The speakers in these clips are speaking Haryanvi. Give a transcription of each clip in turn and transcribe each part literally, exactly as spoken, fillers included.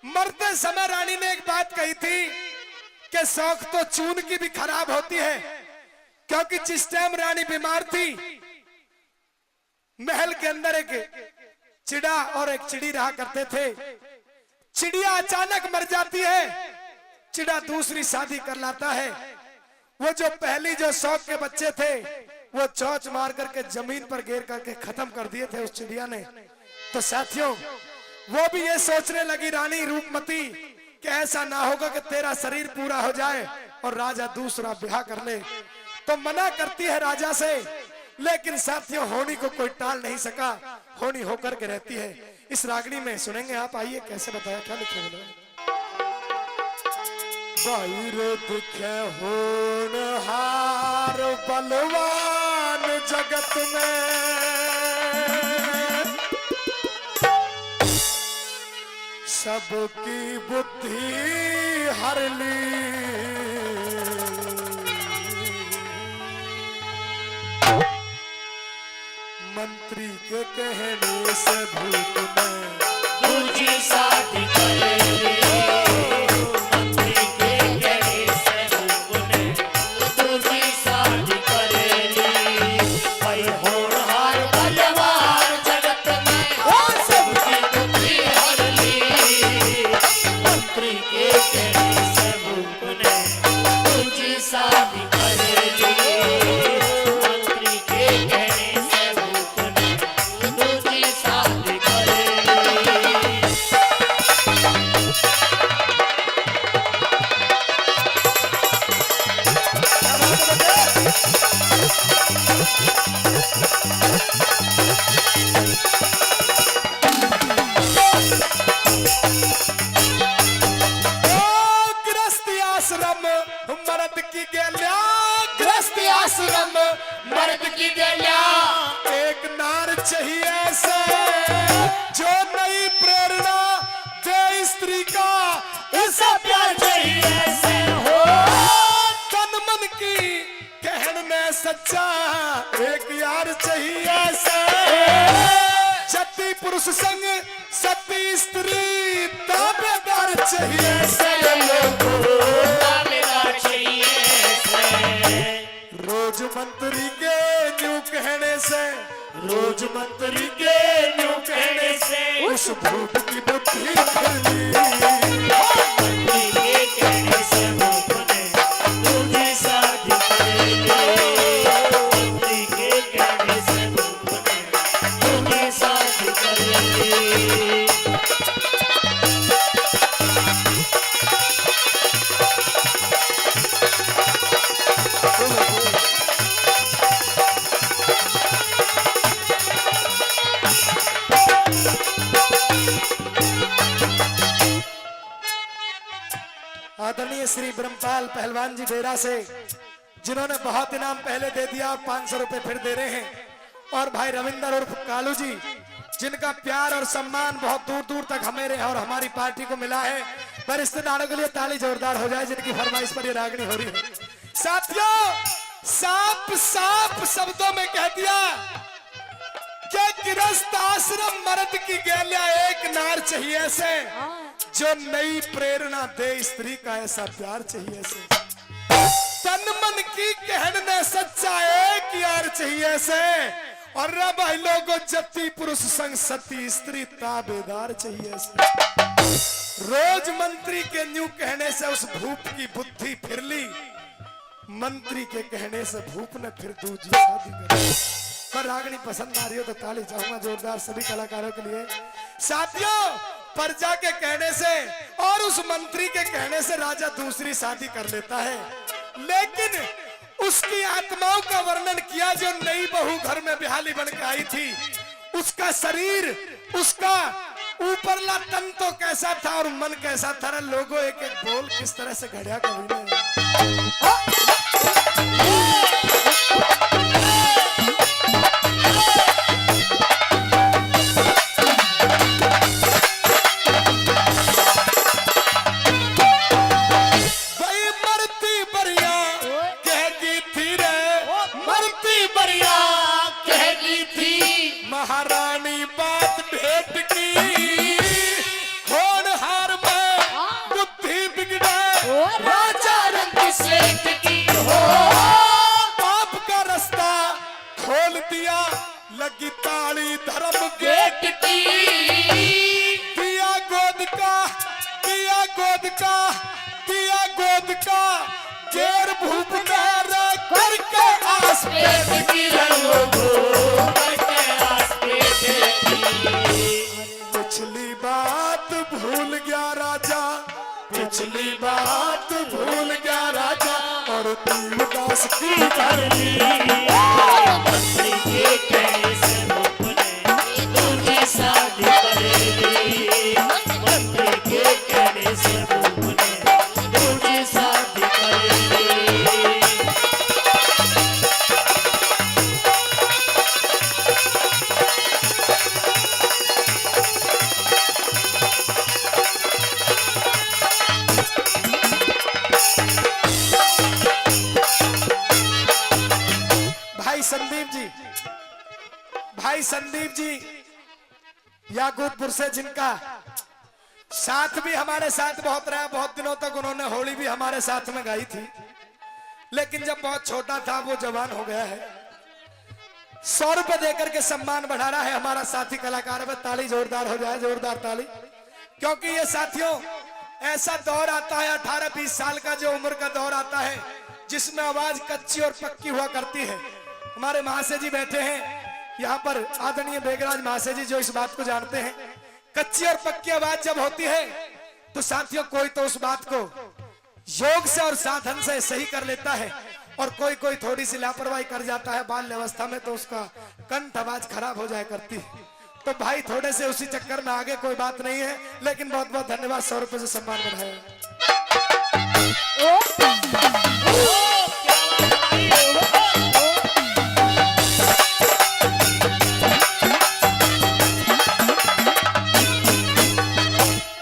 मरते समय रानी ने एक बात कही थी कि शौक तो चून की भी खराब होती है, क्योंकि जिस टाइम रानी बीमार थी, महल के अंदर एक चिड़ा और एक चिड़ी रहा करते थे। चिड़िया अचानक मर जाती है, चिड़ा दूसरी शादी कर लाता है। वो जो पहली जो शौक के बच्चे थे, वो चोंच मार करके जमीन पर गिर करके खत्म कर दिए थे उस चिड़िया ने। तो साथियों, वो भी ये सोचने लगी रानी रूपमती कि ऐसा ना होगा कि तेरा शरीर पूरा हो जाए और राजा दूसरा ब्याह कर ले। तो मना करती है राजा से, लेकिन साथियों, होनी को कोई टाल नहीं सका, होनी होकर के रहती है। इस रागनी में सुनेंगे आप, आइए कैसे बताया, क्या लिखे हुए हैं। बाहर दिखे होनहार बलवान जगत में, सबकी बुद्धि हर ली। मंत्री के कहने से भूप ने दूजी शादी कर ली। मंत्री के कहने से भूप ने दूजी शादी कर ली। भाई होनहार बलवान जगत में, ओ सबकी बुद्धि हर ली। मंत्री के कहने से भूप ने दूजी शादी कर ली। मंत्री के कहने से भूप ने दूजी शादी कर ली। ओ गृहस्थ आश्रम मर्द की गेल्या, गृहस्थ आश्रम मर्द की गेल्या। एक नार चाहिए से, जो नई प्रेरणा दे स्त्री का, ऐसा प्यार चाहिए से हो। तन मन की कहन में सच्चा एक यार चाहिए से। जति पुरुष संग सती स्त्री ताबेदार चाहिए से। ताबेदार चाहिए से। रोज मंत्री के न्यू कहने से, रोज मंत्री के न्यू कहने से उस भूप की बुद्धि खुली। मंत्री के कहने से भूप ने दूजी शादी कर ली। मंत्री के कहने से भूप ने दूजी शादी कर ली। आदरणीय श्री ब्रह्मपाल पहलवान जी डेरा से, जिन्होंने बहुत इनाम पहले दे दिया और पाँच सौ रुपए फिर दे रहे हैं, और भाई रविंदर उर्फ कालू जी, जिनका प्यार और सम्मान बहुत दूर दूर तक हमें रहे और हमारी पार्टी को मिला है। मैं रिश्तेदारों के लिए ताली जोरदार हो जाए, जिनकी फरमाइश पर ये रागनी हो रही है। साथियों, साफ साफ शब्दों में कह दिया कि गृहस्थ आश्रम मर्द की गेल्या एक नार चाहिए से, जो नई प्रेरणा दे स्त्री का, ऐसा प्यार चाहिए से। तन मन की कहन ने सच्चा एक यार चाहिए से। और रे भाई लोगों, जति पुरुष संग सती स्त्री ताबेदार चाहिए से। रोज मंत्री के न्यू कहने से उस भूप की बुद्धि फिर ली। मंत्री के कहने से भूप ने फिर दूजी शादी कर ली। पर रागनी पसंद आ रही हो तो ताली चाहूंगा जोरदार सभी कलाकारों के लिए। साथियों, प्रजा के कहने से और उस मंत्री के कहने से राजा दूसरी शादी कर लेता है, लेकिन उसकी आत्माओं का वर्णन किया जो नई बहू घर में बिहाली बन के आई थी। उसका शरीर, उसका ऊपरला तन तो कैसा था और मन कैसा था? रे लोगो, एक एक बोल किस तरह से घड़िया कवि ने। भाई मरती बरिया कह गई थी रे, मरती बरिया कह गई थी महारानी बात भेंट की। होनहार दिया गोद का, दिया गोद का, दिया गोद का, गैर भूप नहर करके आस पे की रंगो भूप करके आस पे की। पिछली बात भूल गया राजा, पिछली बात भूल गया राजा, और देवदास की धरती। मंत्री के कहने से रूप ने दूजी शादी कर ली। मंत्री के कहने से रूप ने दूजी शादी कर ली। भाई संदीप जी, भाई संदीप जी याकूबपुर से, जिनका साथ भी हमारे साथ बहुत रहा, बहुत दिनों तक उन्होंने होली भी हमारे साथ में गाई थी, लेकिन जब बहुत छोटा था वो जवान हो गया है। सौ रुपए देकर के सम्मान बढ़ा रहा है हमारा साथी कलाकार। अब ताली जोरदार हो जाए, जोरदार ताली। क्योंकि ये साथियों, ऐसा दौर आता है, अठारह बीस साल का जो उम्र का दौर आता है, जिसमें आवाज कच्ची और पक्की हुआ करती है। हमारे महाशय जी बैठे हैं यहाँ पर, आदरणीय बेगराज महाशय जी, जो इस बात को जानते हैं। कच्ची और पक्की आवाज जब होती है, तो साथियों, कोई तो उस बात को योग से और साधन से सही कर लेता है, और कोई कोई थोड़ी सी लापरवाही कर जाता है बाल्यावस्था में, तो उसका कंठ आवाज खराब हो जाया करती है। तो भाई, थोड़े से उसी चक्कर में आगे, कोई बात नहीं है, लेकिन बहुत बहुत धन्यवाद, सौ रुपए से सम्मान बढ़ाया।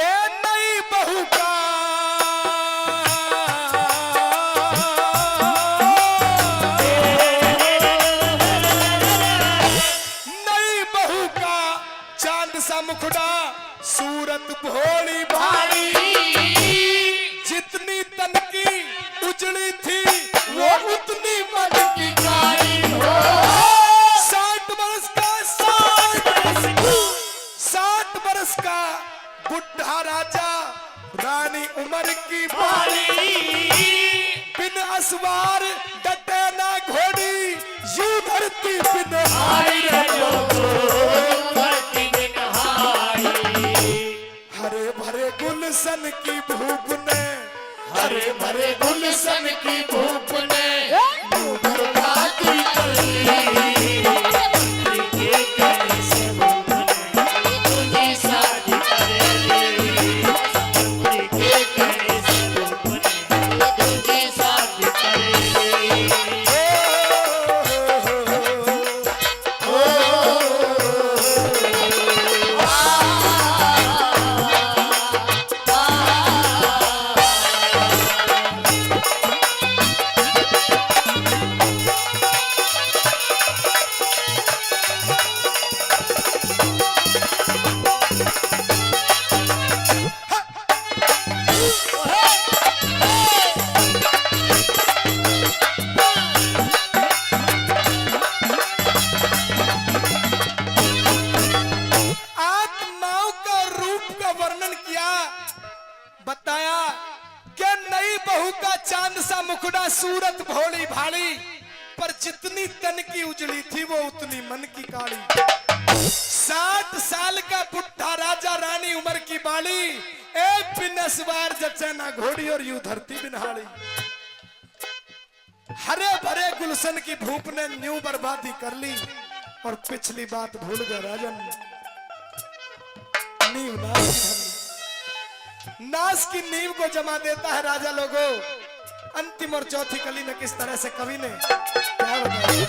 ए नई बहू का, नई बहू का चांद सा मुखड़ा, सूरत भोली भाली। जितनी तन की उजली थी, वो उतनी मन की काली हो। साठ बरस का, साठ बरस का, साठ बरस का बुढ़ा राजा, रानी उमर की बाली। बिन असवार डटे ना घोड़ी, यू धरती बिन हारी रे लोगो, धरती बिन हारी। हरे भरे गुलशन की भूप ने, हरे भरे गुलशन की भूप ने, यूं बर्बादी कर ली। मंत्री के कहने से भूप ने, दूजी शादी कर ली। मंत्री के कहने से भूप ने, दूजी शादी कर ली। आत्माओं का रूप का वर्णन किया, बताया कि नई बहू का चांद सा मुखड़ा, सूरत भोली भाली, पर जितनी तन की उजली थी, वो उतनी मन की काली। साठ साल का बुढ़ा राजा, रानी उमर की बाली, एक बिन असवार जचे ना घोड़ी और यू धरती बिन हाली। हरे भरे गुलशन की भूप ने न्यू बर्बादी कर ली और पिछली बात भूल गए राजन। नींव नाश की धरती। नाश की नींव को जमा देता है राजा लोगो। अंतिम और चौथी कली में किस तरह से कवि ने क्या बताया?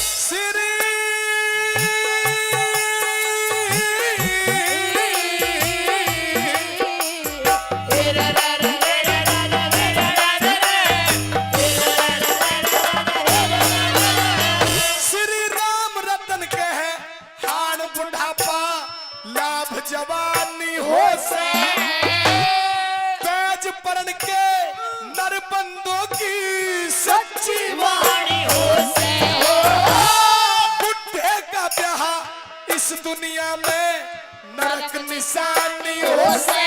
श्री श्री राम रतन कहे हाण बुढ़ापा, परण के नर बंदों की सच्ची वाणी हो से। बुढ़े का ब्याह इस दुनिया में नरक निशानी हो से।